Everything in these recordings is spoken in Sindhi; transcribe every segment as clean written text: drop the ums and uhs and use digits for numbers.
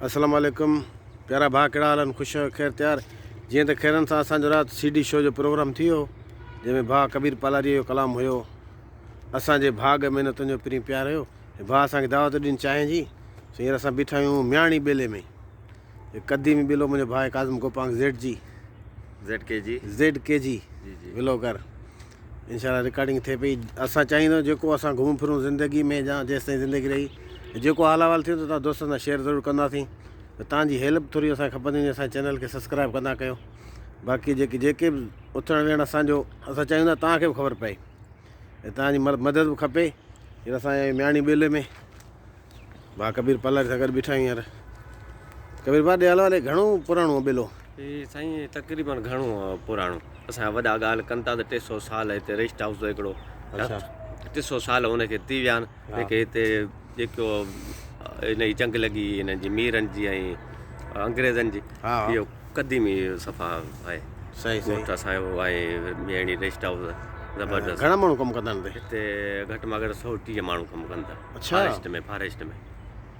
السلام عليڪم پيارا ڀاء ڪهڙا حال آهن خوش آهيو خير تيار جيئن ته خيرن سان اسان جو رات سي ڊي شو جو پروگرام ٿي ويو جنهن ۾ ڀاء ڪبير پالاري جو ڪلام هيو اسان جي ڀاڳ ۾ نه تنهنجو پرين پيار هيو ۽ ڀاء اسان کي دعوت ڏني چانهه جي سو هينئر اسان بيٺا آهيون مياڻي ٻيلي ۾ هي قديمي ٻيلو منهنجو ڀاء ڪاظم گوپانگ زيڊ جي زيڊ ڪي جي زيڊ ڪي جي جي جي ولوگر انشاء الله رڪارڊنگ ٿئي پئي اسان چاهيندو جيڪو اسان گهمون ڦرون زندگي ۾ جا جيستائين زندگي رهي جيڪو حال احوال ٿيندو تان دوستن سان شيئر ضرور ڪنداسين ته تان جي هيلپ ٿوري اسان کي کپندي هجي اسان چينل کي سبسڪرائب ڪندا ڪيو باقي جيڪي جيڪي به اٿڻ ويهڻ اسان جو اسان چاهيون ٿا تان کي به خبر پئي ۽ تان جي مدد به کپي هينئر اسان مياڻي ٻيلي ۾ ڀاء ڪبير پلر سان گڏ بيٺا آهيون يار ڪبير ڀاء ڏيال والي گهڻو پراڻو آ ٻيلو. هي سائين تقريبن گهڻو پراڻو اسان جا وڏا ڳالهه ڪن ٿا ته 300 سال هتي ريسٽ هائوس هڪڙو اڇا 300 سال ان کي ٿي ويا آهن جيڪي هتي جيڪو ان جي جنگ لڳي هن جي ميرن جي ۽ انگريزن جي اهو قديمي صفا آهي صحيح صحيح ڳوٺ اسان جو ۽ ميڻي ريسٽ هائوس زبردست گهڻا ماڻهو ڪم ڪندا آهن هتي هتي گهٽ مان گهٽ 130 ماڻهو ڪم ڪن ٿا اڇا فاريسٽ ۾ فاريسٽ ۾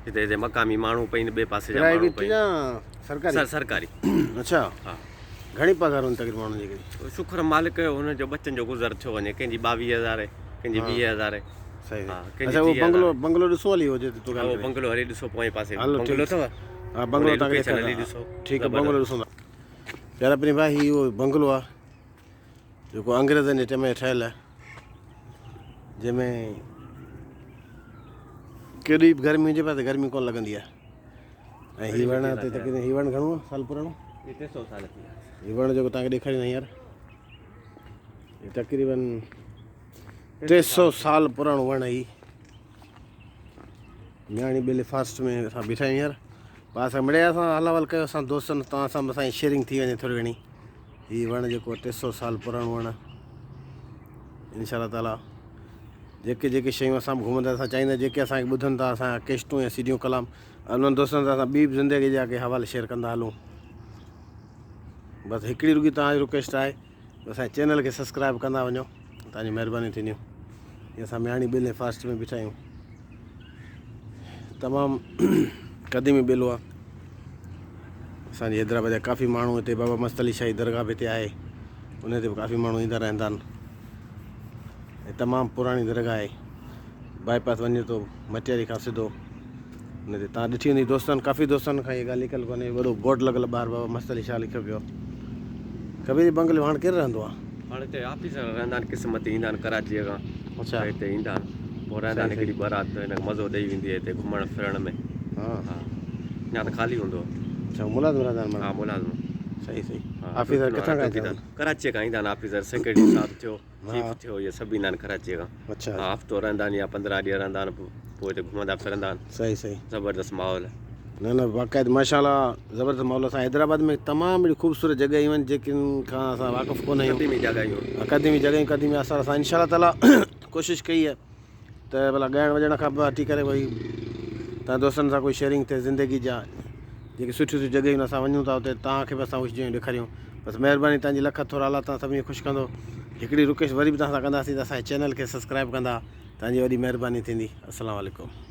هتي هتي مقامي ماڻهو پئين ٻئي پاسي جا ماڻهو پرائيويٽ يا سرڪاري سر سرڪاري اڇا ها گهڻي پگهار هوندي تقريبن ماڻهن جي ڪري شڪر مالڪ جو هن جو ٻچن جو گذر ٿيو وڃي ڪنهن جي 22000 ڪنهن جي 20000 صحيح ها ڪنهن اڇا جي اهو 30000 بنگلو بنگلو ڏسو هلي هو جتي تو ڳالهه اهو ڪري بنگلو هلي ڏسو پوئين پاسي هلو بنگلو ٺيڪ اٿو ها بنگلو ان جي تان کي لوڪيشن هلي ڏيکاريان ڏسو ٺيڪ آ زبردست بنگلو ڏسون ٿا پيارا پرين ڀاء هي اهو بنگلو آ جيڪو انگريزن جي ٽيم ۾ ٺهيل آ جنهن ۾ ڪيڏي به گرمي هجي پر گرمي ڪونه لڳندي آ ۽ هي وڻ تي تقريبن هي وڻ گهڻو سال پراڻو هي 300 سال ٿي ويا هي وڻ جيڪو تان کي ڏيکاريان هينئر هي تقريبن 300 سال پراڻو وڻ هي مياڻي ٻيلي فاسٽ ۾ اسان بيٺا آهيون يار پاڻ سان مڙيا اسان حال احوال ڪيو اسان دوستن توهان سان اسان جي شيئرنگ ٿي وڃي ٿوري گهڻي هي وڻ جيڪو 300 سال پراڻو وڻ انشاء الله تعالي جيڪي جيڪي شيون اسان به گهمندا اسان چاهيندا جيڪي اسان کي ٻڌن ٿا اسان ڪيسٽون يا سيڊيون ڪلام انهن دوستن سان اسان ٻي به زندگي جا ڪي حوالي شيئر ڪندا هلون بس هڪڙي رڳي توهان جي رڪويسٽ آهي اسان جي چينل کي سبسڪرائب ڪندا وڃو توهان جي مهرباني ٿينديون هي اسان مياڻي ٻيلي فاسٽ ۾ بيٺا آهيون تمام قديمي ٻيلو آهي اسان جي حيدرآباد جا ڪافي ماڻهو هتي بابا مست علي شاهي درگاهه به هتي آهي ان تي به ڪافي ماڻهو ايندا رهندا آهن ۽ تمام پراڻي درگاهه آهي باء پاس وڃي ٿو مٽياري کان سڌو ان تي تان ڏٺي هوندي دوستن ڪافي دوستن کان هي ڳالهه لکيل ڪونهي وڏو بورڊ لڳل ٻاهر بابا مست علي شاهه لکيو پيو ڪبير بنگلي هاڻ ڪير رهندو آ هاڻ هتي آفيسر رهندا آهن قسمت ايندا آهن ڪراچيء کان اڇا هتي ايندا آهن پوء رهندا آهن هڪڙي ٻه رات هن کي مزو ڏئي ويندي آهي هتي گهمڻ ڦرڻ ۾ ها ها يا ته خالي هوندو اڇا ملازم رهندا آهن ها ملازم صحيح صحيح آفيسر ڪٿان کان ايندا آهن ڪراچيء کان ايندا آهن آفيسر سيڪريٽري صاحب ٿيو چيف ٿيو اهي سڀ ايندا آهن ڪراچيء کان. اڇا. ها هفتو رهندا آهن يا 15 ڏينهن رهندا آهن پوء هتي گهمندا ڦرندا آهن. صحيح صحيح. زبردست ماحول. نه نه باقاعده ماشاءالله زبردست ماحول اسان حيدرآباد ۾ تمام اهڙيون خوبصورت جڳهيون آهن جيڪن کان اسان واقف ڪونه آهيون. قديمي جڳهيون. ها قديمي جڳهيون قديمي آثار اسان انشاء الله تعالي ڪوشش ڪئي آهي ته ڀلا ڳائڻ وڄائڻ کان به هٽي ڪري وري تان دوستن سان ڪوئي شيئرنگ ٿئي زندگي جا جيڪي سٺيون سٺيون جڳهيون اسان وڃون ٿا اتي تان کي به اسان اهي جڳهيون ڏيکاريون بس مهرباني تان جي لک ٿورا الله تان سڀني کي خوش ڪندو هڪڙي رڪويسٽ وري به تان سان ڪنداسين ته اسان جي چينل کي سبسڪرائب ڪندا تان جي وڏي مهرباني ٿيندي السلام عليڪم.